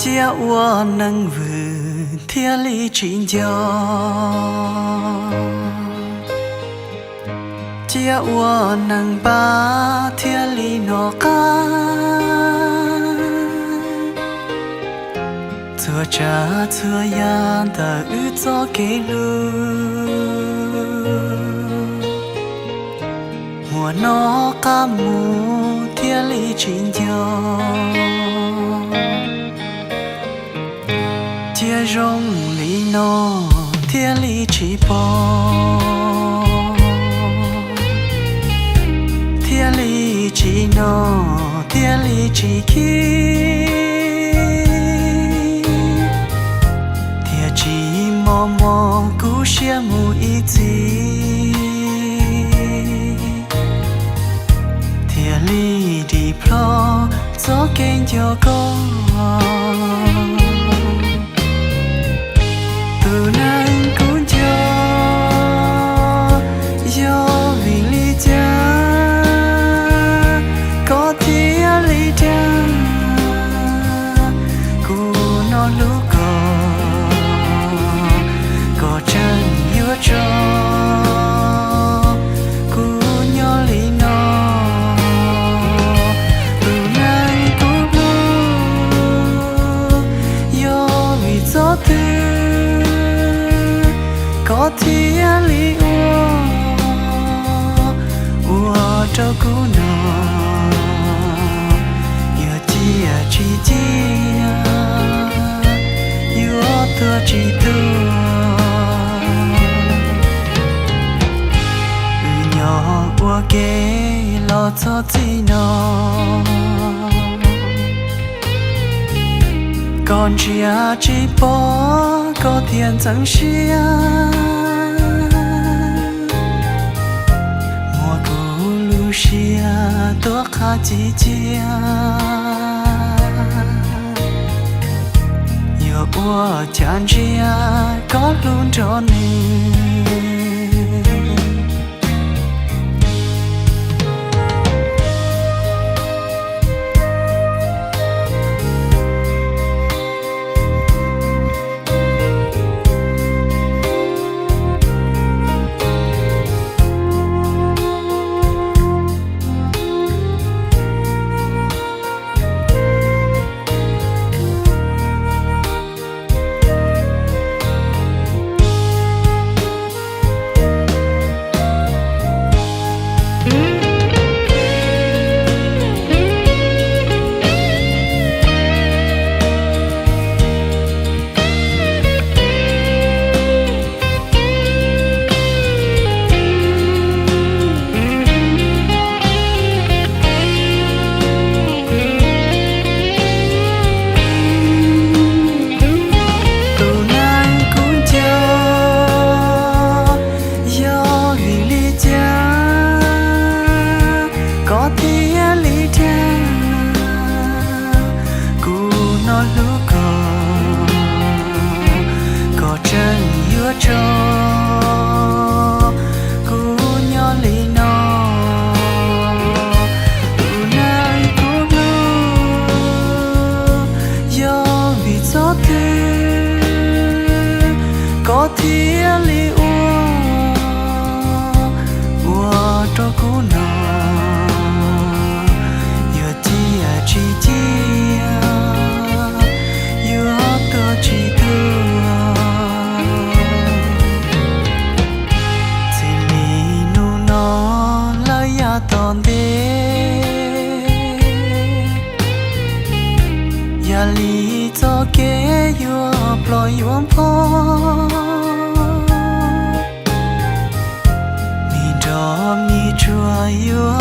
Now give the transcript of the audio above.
Cia ua neeg vwm thiaj li tsis nco, cia ua neeg npab thiaj li hnov qab. Txhua tsav txhua yam ntawm wb txoj kev hlub, muaj hnov qab mus thiaj li tsis nco. Cia zoo li no thiaj li tsis pom, thiaj li tsis hnov, thiaj li tsis khib, thiaj tsis mos mos kub siab mus ib txhis, thiaj li dim plho txoj kev nco koj. Tus neeg kuv nco, yog vim li cas koj thiaj li dag? Kuv nyob hlub koj, koj tseem yuav tso kuv nyob li no. Tus neeg kuv hlub, yog vim txoj twg koj thiaj li ua, ua rau kuv no yuav ciaj tsis ciaj, yuav tuag tsis tuag. Wb nyob ua ke los txog txij no, koj ntsia tsis pom koj thiaj ntxeev siab, muab kuv lub siab tuaj qhab ci cia, yuav ua cas ntsia koj hlub nrog nws. Tus neeg kuv nco, yog vim li cas koj thiaj li dag? Kuv nyob hlub koj, koj tseem yuav tso kuv nyob li no. Tus neeg kuv hlub, yog vim txoj twg koj thiaj li ua, ua rau kuv no yuav ciaj tsis ciaj, yuav tuag tsis tuag. Txij li hnub no lawm yav tom ntej, yam li txoj kev yuav ploj yuav npog, me nrog me tsuag yuav